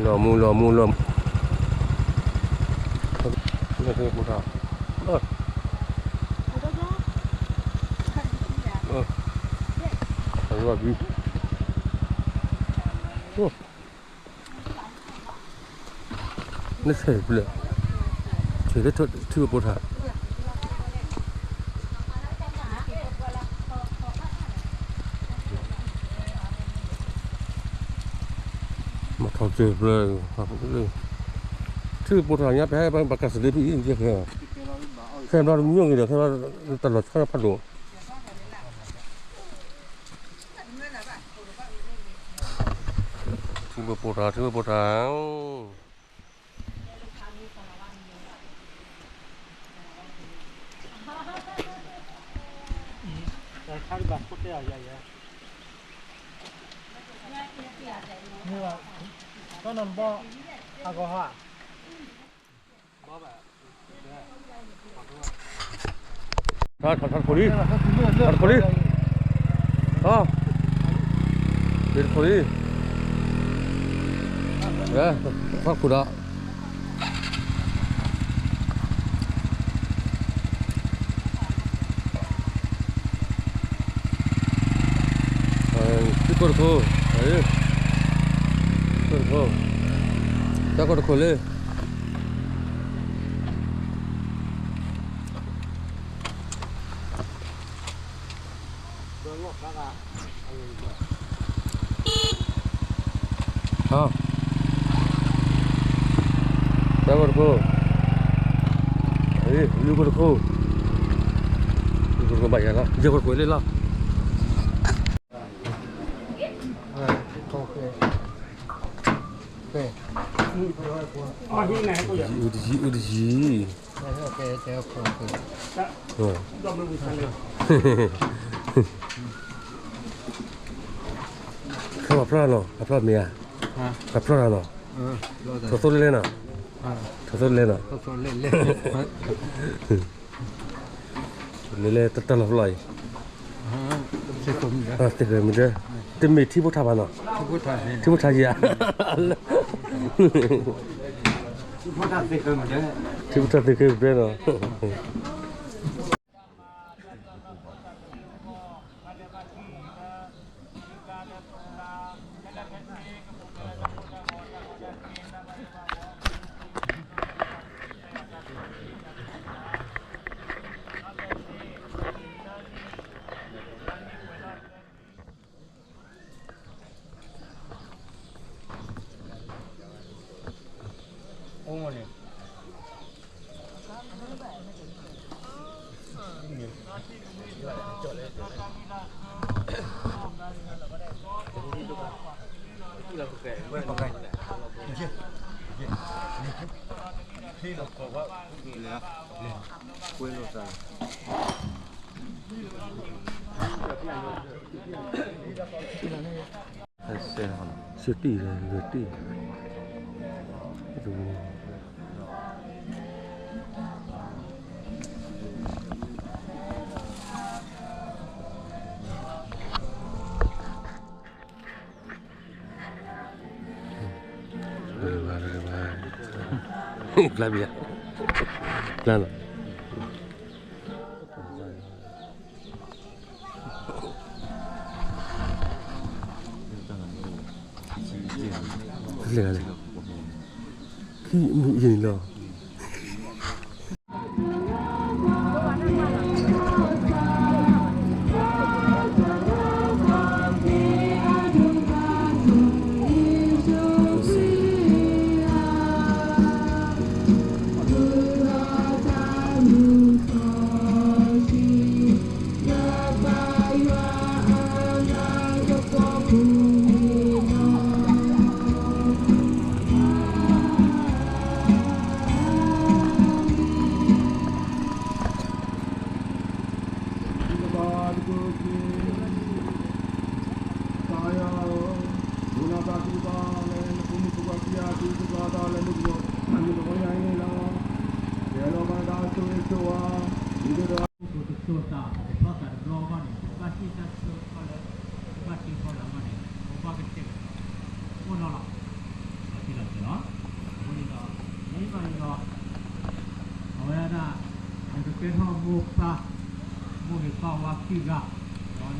လီၤမူ လီၤမူ လီၤမူ လၢထံဖိတၢ် အဘီ နဆဲးဖျၢၣ် ဆဲးလၢထံဖိတၢ် မၤထီၣ်စၢၤဖျၢၣ် ထံဖိတၢ်ညါ ပဟဲဘၣ်ကစၢ်လ့ဖုအံၤ ခဲဘျီတမံၤဂ့ၤဒီး ခဲဘျီတၢ်လီၤဆီဖးဒိၣ် ထံဖိတၢ် ထံဖိတၢ် ထီၣ် ထီၣ် ထီၣ်တခိၣ်လံ ထီၣ်တခိၣ်လံ ထီၣ် တခိၣ်လံ ထီၣ်တခိၣ်ဒီး ထံကီၢ်တခိၣ် ထံကီၢ်တခိၣ် ထံကီၢ်တခိၣ်လံ ဟါ တၢ်ဂီၤတခိၣ် လူကီၢ်တခိၣ် လူကီၢ်တခိၣ်ဘၣ်ယၤလီၤ ယဲၢ်ကီၢ်တခိၣ်လံလီၤ အုတယံၤ အုတယံၤ ခဲပှၤဖျီၣ်နီၤ ပှၤဖျီၣ်မ့ၢ်ဧါ ပှၤဖျီၣ်တၢ်နီၤ ထီၣ်သိၣ်လဲၣ်လဲၣ်နီၤ ထီၣ်သိၣ်လဲၣ်နီၤ လဲၤလဲၤတၢ်လီၢ်ဖျီၣ်အံၤ သ့ၣ်ဃၢၤမုၢ်ဒၢ တမ့ၢ်ထံဖိထါဘၣ်နီၤ ထံဖိထါယၤ ထံဖိထါသ့ၣ်ဃၢၤမုၢ်ဒၢနီၤ စတံၢ်လၢဂ့ၤတံၢ် ဖျါဘၣ်ယၤ ဖျါလီၤ လဲၤလဲၤ ခံမုၢ်ယံၤလီၤ တစိၤသး ပကထီၣ်သးတဘျီအဂီၢ်န့ၣ် ပဘၣ်ဟ့ၣ်တၢ်ဆၢကတီၢ်လၢ ပဘၣ်တ့ထီၣ်လၢအဂီၢ်န့ၣ် ပဘၣ်ကတဲာ် အိၣ်နီၤလီၤ. ကဲထီၣ်မိၢ်ပၢ်, မိၢ်ဂ့ၤပၢ်ဝါခံဂၤ, ဒီးန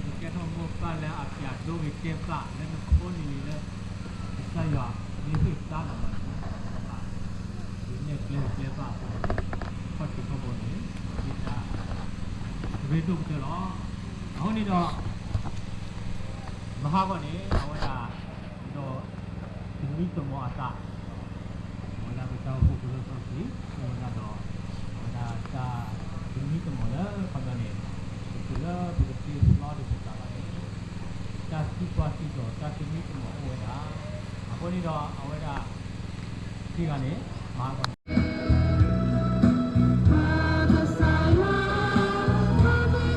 ကကဲထီၣ်မိၢ်ပၢ်လၢအပျးဒိဂ့ၤတဲပၢ်လၢနဖိန့ၣ်လံလၢ ကစၢ်ယွၤမ့ၢ်ဟ့ၣ်သါလီၤဘၣ်န့ၣ်, ယနဲၣ်ကျဲဂ့ၤကျဲဘၣ်အဃိ, ခီၣ်ထံးခီၣ်ဘိန့ၣ်, ယတၢ်ရ့ဒိၣ်ကတၢၢ်လီၤ. အဃိန့ၣ်ဒီး မဟါဂီၢ်န့ၣ် အဝဲဒၣ် ဒီး သမံသမိးအသး အဝဲဒၣ်ပတၢ်အိၣ်ဖှိၣ်ကရၢစီဆှံ အိၣ်ဝဲဒၣ်ဒီး အဝဲဒၣ်တၢ်သမံသမိးလၢခီ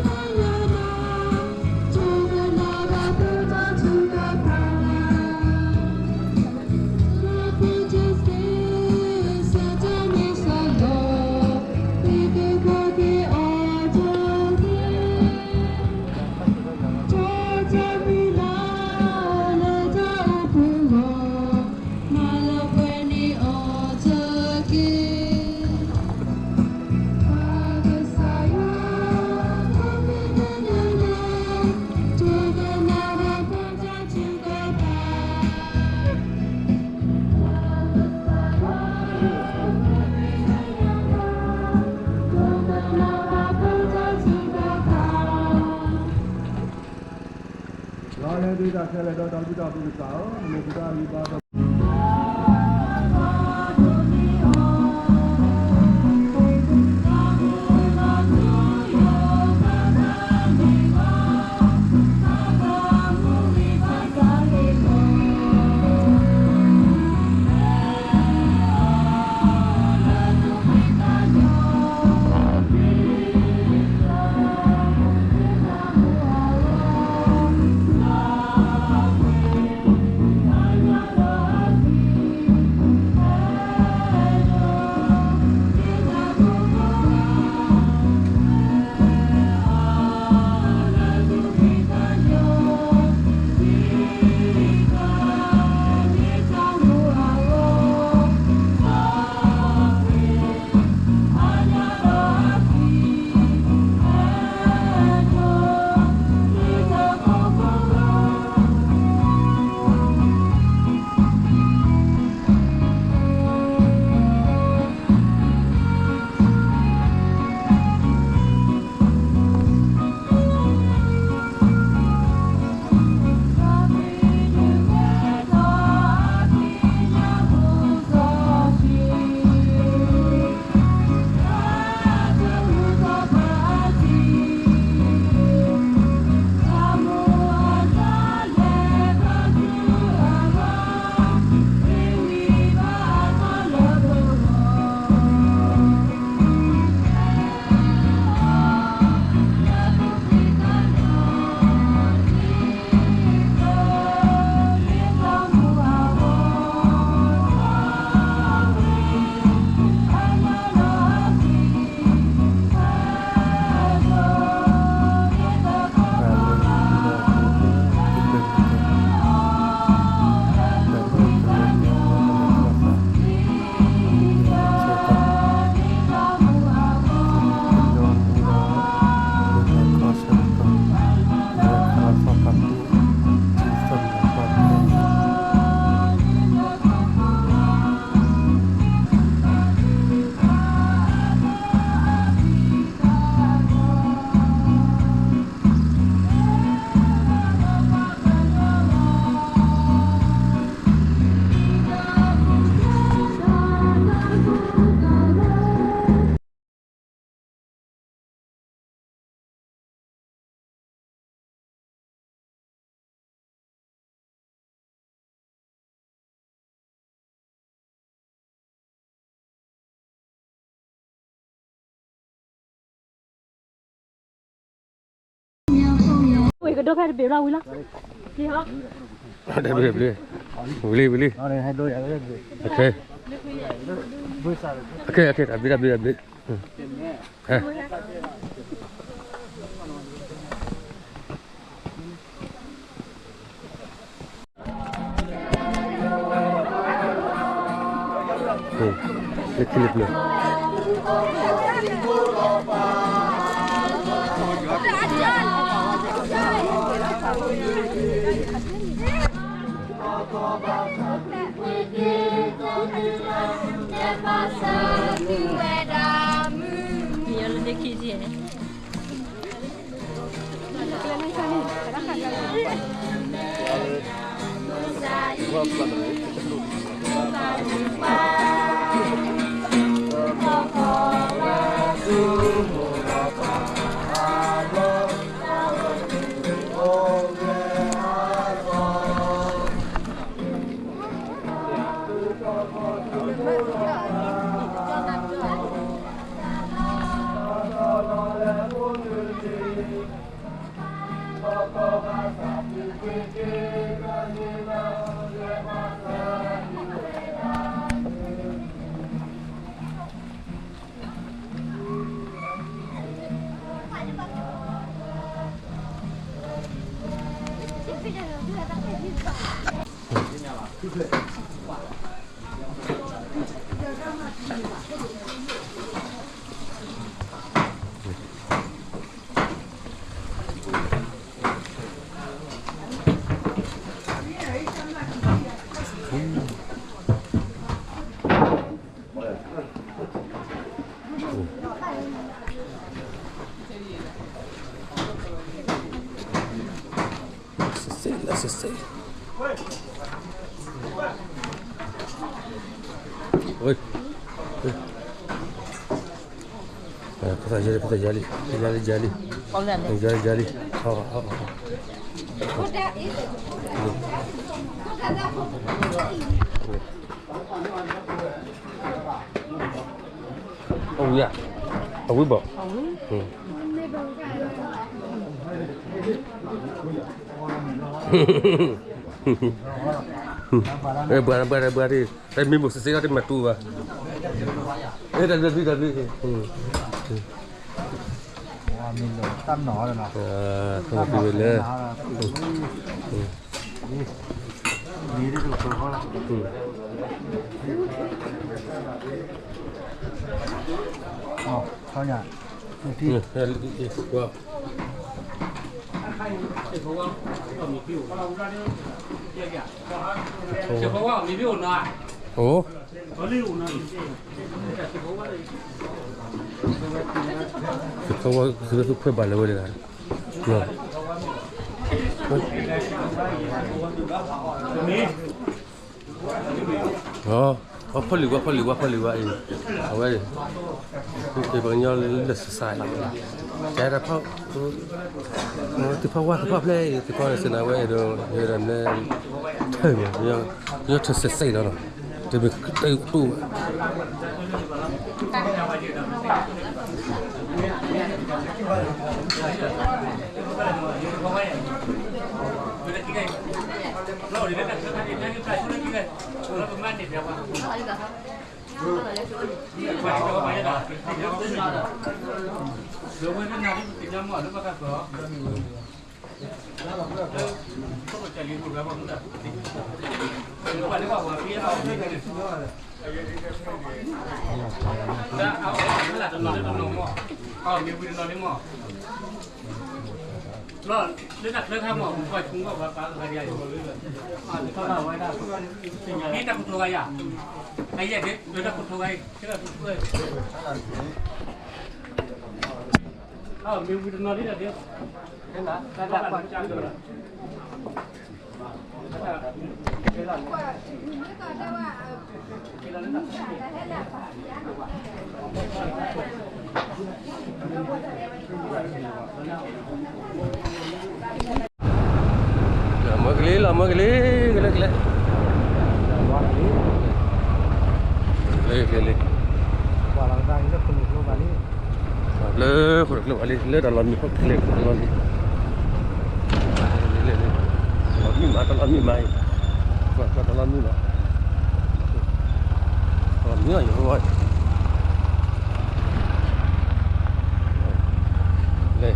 ပညီန့ၣ် ပတုၤလၢပကသ့ဖျီဒံးပသးဘၣ်န့ၣ် တၢ်သံကွၢ်သံဒိးတၢ်သမံသမိးအိၣ်ဝဲဒၣ်. အဃိန့ၣ်ဒီးအဝဲဒၣ် ခံဂၤန့ၣ် မၤကီး လီၤလၢဒုးတၢ်ခဲလၢာ်ဒီးတၢ်ဘျုးတၢ်ဖှိၣ်ကစၢ်ဧၢ, မ့ၢ်ပတၢ်ဂံၢ်ဘါဒီး ဝံၤကဒိၣ်ဖဲတဘ့ၣ်ဘျီဝံၤလီၤ. တဘ့ၣ်တဘ့ၣ်, ဝံၤလံ ဝံၤလံ. အခဲ, အခဲ, အခဲ, တဘ့ၣ် တဘ့ၣ် တဘ့ၣ်. လၢခံလၢပျၢၤ, စစ့လၢစစ့ ကသးယါလံ ကသးယါလံ ကယါလံ ယါလံ ယါလံ ယါလံ အဝံၤဧါ, အဝံၤဘၣ်, ဘှါဘှါဘှါ တမ့ၢ်မိၢ်စ့စ့ဒီးတမၤတူၢ်ဘၣ်, တၢ်ဘျုးတၢ်ဘျုး, တၢ်ဘျုးလၢ အိၣ်, သ့ၣ်ဖီဝါ သ့ၣ်ဖီဝါ သူၣ်ဖှဲဘၣ်လၢၤဝဲတဂၤ, အဖီလံၤဝါ ဖီလံၤဝါ ဖီလံၤဝါအံၤ, အဝဲ ပှၤကညီလၢစးစးအံၤ, ကဲဒၣ်ဖီ, သ့ၣ်ဖီဝါ သ့ၣ်ဖီဖျဲအံၤ သ့ၣ်ဖီစ့ၢ်နၤဝဲဒီး ယဲဒၣ်မ့ၢ် ထၢၣ်မး, ကညီထၢၣ်စဲးစဲးလီၤနီၤ, တမ့ၢ်တတူၢ်ဘၣ်. လၢတၢ်ချၢခါမး ပှၤဆူၣ်ဘၣ်ပှၤပာ်ဂၤဒံး, တၢ်ခိၣ်ထိဂၤယၤ, တၢ်ခိၣ်ထိဂၤအံၤ, မ့ၢ်ဝံၤတနီၤလံဒီး လီၤမၢကလံၤ လီၤမၢကလံၤ ကလဲၤကလဲၤ, ကလဲၤကလဲၤလံ, လၢဃိၣ်တကျိဘၣ်လံ, လၢတၢ်လီၢ်မံၤဟီၣ်ကျဲကလီၤလံ, လီၤမံၤမး တၢ်လီၢ်မံၤမးအံၤ, ကွၢ်ကွၢ်တၢ်လီၢ်မံၤမး, တၢ်လီၢ်မံၤအံၤ လဲၤ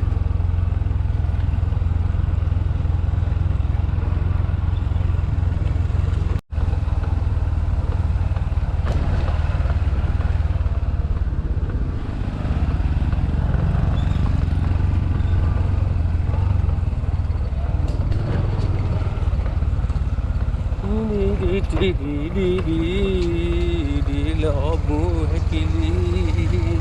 ဒ်ဒ်ဒ်ဒ်ဒ် လၢအီၣ်ဘိဟဲက့ၤလံ.